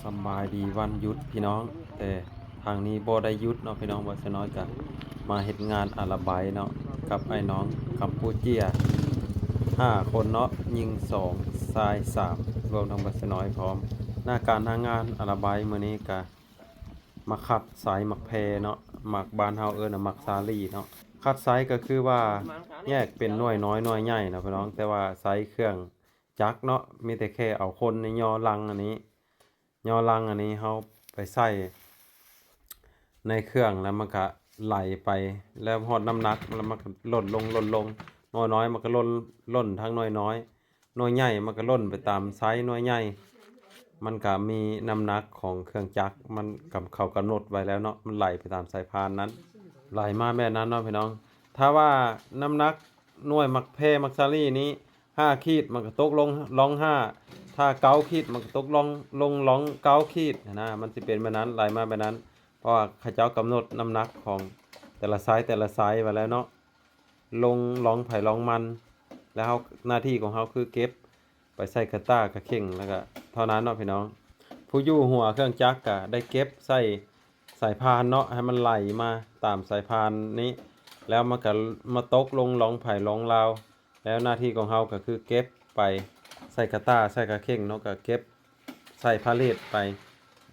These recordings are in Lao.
ສຳບາຍດີວັນຢຸດພີ່ນ້ອງ, ແຕ່ທາງນີ້ບໍ່ໄດ້ຢຸດເນາະພີ່ນ້ອງ, ບ່າວຊາຍນ້ອຍກະມາເຮັດງານອາລະໄບເນາະ ກັບອ້າຍນ້ອງກຳປູເຈຍ ຫ້າຄົນເນາະ, ຍິງສອງ ຊາຍສາມ ລວມທັງບ່າວຊາຍນ້ອຍພ້ອມ. ໜ້າການໜ້າງານອາລະໄບມື້ນີ້ກະມາຄັດໄຊໝາກແພເນາະ, ໝາກ ບ້ານເຮົາເອີ້ນວ່າໝາກສາລີເນາະ. ຄັດໄຊກໍຄືວ່າແຍກເປັນໜ່ວຍນ້ອຍໜ່ວຍໃຫຍ່ເນາະພີ່ນ້ອງ, ແຕ່ວ່າໃຊ້ເຄື່ອງ ຈັກເນາະ, ມີແຕ່ແຄ່ເອົາຄົນນີ້ຍໍລັງອັນນີ້ ຍໍລັງອັນນີ້ເຮົາໄປໃສ່ໃນເຄື່ອງ ແລ້ວມັນກະໄຫຼໄປ, ແລ້ວຮອດນ້ຳໜັກ ແລ້ວມັນກະຫຼົ່ນລົງ ຫຼົ່ນລົງ, ໜ່ວຍນ້ອຍມັນກະຫຼົ່ນ ຫຼົ່ນທາງໜ່ວຍນ້ອຍ, ໜ່ວຍໃຫຍ່ມັນກະຫຼົ່ນໄປຕາມໄຊໜ່ວຍໃຫຍ່. ມັນກະມີນ້ຳໜັກຂອງເຄື່ອງຈັກ, ມັນກຳ ເຂົາກຳນົດໄວ້ແລ້ວເນາະ, ມັນໄຫຼໄປຕາມສາຍພານນັ້ນ, ໄຫຼມາແບບນັ້ນເນາະພີ່ນ້ອງ. ຖ້າວ່ານ້ຳໜັກໜ່ວຍໝາກແພ ໝາກສາລີນີ້ ຫ້າຂີດ ມັນກໍຕົກລົງລ່ອງຫ້າ, ຖ້າເກົ້າຂີດ ມັນກໍຕົກລ່ອງ ລົງລ່ອງເກົ້າຂີດຫັ້ນນະ, ມັນຊິເປັນແບບນັ້ນ ໄລ່ມາແບບນັ້ນ. ເພາະວ່າເຂົາເຈົ້າກຳນົດນ້ຳໜັກຂອງແຕ່ລະໄຊ ແຕ່ລະໄຊໄວ້ແລ້ວເນາະ, ລົງລ່ອງໃຜລ່ອງມັນ, ແລ້ວເຮົາ ໜ້າທີ່ຂອງເຮົາຄືເກັບໄປໃສ່ກະຕ່າກະເຂ່ງ ແລ້ວກະເທົ່ານັ້ນເນາະພີ່ນ້ອງ. ຜູ້ຢູ່ຫົວເຄື່ອງຈັກກະໄດ້ເກັບໃສ່ສາຍພານເນາະ ໃຫ້ມັນໄຫຼມາຕາມສາຍພານນີ້, ແລ້ວມັນກະມາຕົກລົງລ່ອງໃຜລ່ອງລາວ. ແລ້ວໜ້າທີ່ຂອງເຮົາກໍຄືເກັບໄປໃສ່ກະຕ່າ ໃສ່ກະເຂ່ງເນາະ, ກໍເກັບໃສ່ພາເລັດໄປ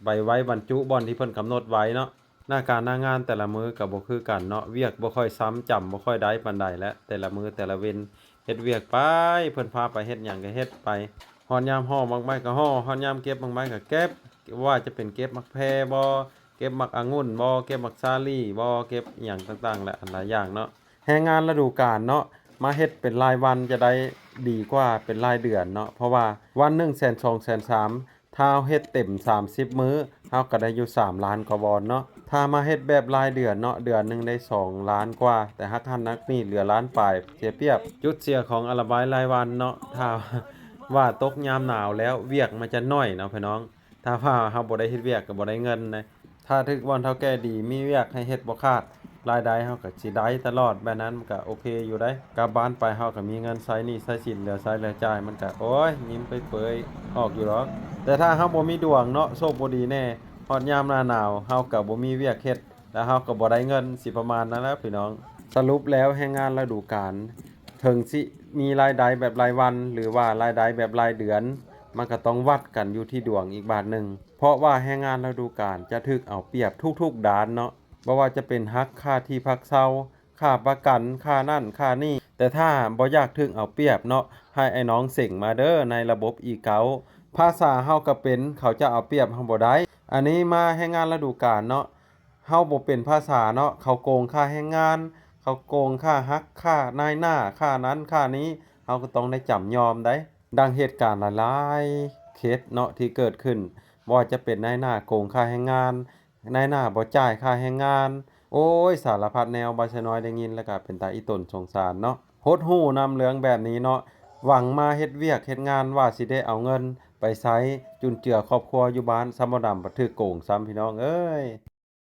ໄປໄວ້ບັນຈຸບ່ອນທີ່ເພິ່ນກຳນົດໄວ້ເນາະ. ໜ້າການໜ້າງານແຕ່ລະມື້ກໍບໍ່ຄືກັນເນາະ, ວຽກບໍ່ຄ່ອຍຊ້ຳຈຳ ບໍ່ຄ່ອຍໄດ້ປານໃດແຫຼະ, ແຕ່ລະມື້ແຕ່ລະເວັນເຮັດວຽກໄປ, ເພິ່ນພາໄປເຮັດຫຍັງກໍເຮັດໄປ. ຮອດຍາມຫໍ່ໝາກໄມ້ກໍຫໍ່, ຮອດຍາມເກັບໝາກໄມ້ກໍເກັບ, ບໍ່ວ່າຈະເປັນເກັບໝາກແພບໍ່, ເກັບໝາກອະງຸ່ນບໍ່, ເກັບໝາກສາລີບໍ່, ເກັບອີ່ຫຍັງຕ່າງໆ ແຫຼະ ອັນຫຼາຍຢ່າງເນາະ. ແຮງງານລະດູການເນາະ ມາເຮັດເປັນລາຍວັນຈະໄດ້ດີກວ່າເປັນລາຍເດືອນເນາະ, ເພາະວ່າວັນໜຶ່ງແສນສອງແສນສາມ ຖ້າເຮົາເຮັດເຕັມສາມສິບມື້ ເຮົາກໍໄດ້ຢູ່ສາມລ້ານກວ່າວອນເນາະ. ຖ້າມາເຮັດແບບລາຍເດືອນເນາະ ເດືອນໜຶ່ງໄດ້ສອງລ້ານກວ່າ, ແຕ່ຫາກຫັນນັກໜີເຫຼືອລ້ານປາຍ ເສຍປຽບ. ຈຸດເສຍຂອງອາລະໄບລາຍວັນເນາະ ຖ້າວ່າຕົກຍາມໜາວແລ້ວ ວຽກມັນຈະໜ້ອຍເນາະພີ່ນ້ອງ. ຖ້າວ່າເຮົາບໍ່ໄດ້ເຮັດວຽກກໍບໍ່ໄດ້ເງິນນະ. ຖ້າຖືກບ່ອນເຖົ້າແກ່ດີ ມີວຽກໃຫ້ເຮັດບໍ່ຂາດ, ລາຍໄດ້ເຮົາກໍຊິໄດ້ຕະຫຼອດ, ແບບນັ້ນມັນກໍໂອເຄຢູ່ໄດ໋. ກັບບ້ານໄປເຮົາກໍມີເງິນໃຊ້ໜີ້ໃຊ້ສິນ ເຫຼືອໃຊ້ເຫຼືອຈ່າຍ, ມັນກໍ ໂອ້ຍ ຍິ້ມເປີຍໆອອກຢູ່ດອກ. ແຕ່ຖ້າເຮົາບໍ່ມີດວງເນາະ, ໂຊກບໍ່ດີແດ່, ຮອດຍາມໜ້າໜາວ ເຮົາກໍບໍ່ມີວຽກເຮັດ ແລ້ວເຮົາກໍບໍ່ໄດ້ເງິນ, ຊິປະມານນັ້ນແຫຼະພີ່ນ້ອງ. ສະຫຼຸບແລ້ວ ແຮງງານລະດູການ ເຖິງຊິມີລາຍໄດ້ແບບລາຍວັນ ຫຼືວ່າລາຍໄດ້ແບບລາຍເດືອນ, ມັນກໍຕ້ອງວັດກັນຢູ່ທີ່ດວງອີກບາດໜຶ່ງ, ເພາະວ່າແຮງງານລະດູການຈະຖືກເອົາປຽບທຸກໆດ້ານເນາະ, ບໍ່ວ່າຈະເປັນຫັກຄ່າທີ່ພັກເຊົາ, ຄ່າປະກັນ, ຄ່ານັ້ນຄ່ານີ້. ແຕ່ຖ້າບໍ່ຢາກຖືກເອົາປຽບເນາະ, ໃຫ້ອ້າຍນ້ອງເສັງມາເດີໃນລະບົບ ອີ ເກົ້າ. ພາສາເຮົາກໍເປັນ, ເຂົາຈະເອົາປຽບເຮົາບໍ່ໄດ້. ອັນນີ້ມາແຮງງານລະດູການເນາະ, ເຮົາບໍ່ເປັນພາສາເນາະ, ເຂົາໂກງຄ່າແຮງງານ, ເຂົາໂກງຄ່າຮັກ, ຄ່ານາຍໜ້າ, ຄ່ານັ້ນຄ່ານີ້, ເຮົາກໍຕ້ອງໄດ້ຈຳຍອມໄດ໋. ດັ່ງເຫດການຫຼາຍໆເຄສເນາະທີ່ເກີດຂຶ້ນ, ບໍ່ວ່າຈະເປັນນາຍໜ້າໂກງຄ່າແຮງງານ, ນາຍໜ້າບໍ່ຈ່າຍຄ່າແຮງງານ, ໂອ້ຍ ສາລະພັດແນວ, ບ່າວຊາຍນ້ອຍໄດ້ຍິນແລ້ວກໍເປັນຕາອີ່ຕົນສົງສານເນາະ, ຫົດຫູ່ນຳເລື່ອງແບບນີ້ເນາະ. ຫວັງມາເຮັດວຽກເຮັດງານວ່າຊິໄດ້ເອົາເງິນໄປໃຊ້ຈຸນເຈືອຄອບຄົວຢູ່ບ້ານ, ຊ້ຳບໍ່ດຳບັດຖືກໂກງຊ້ຳ ພີ່ນ້ອງເອີຍ.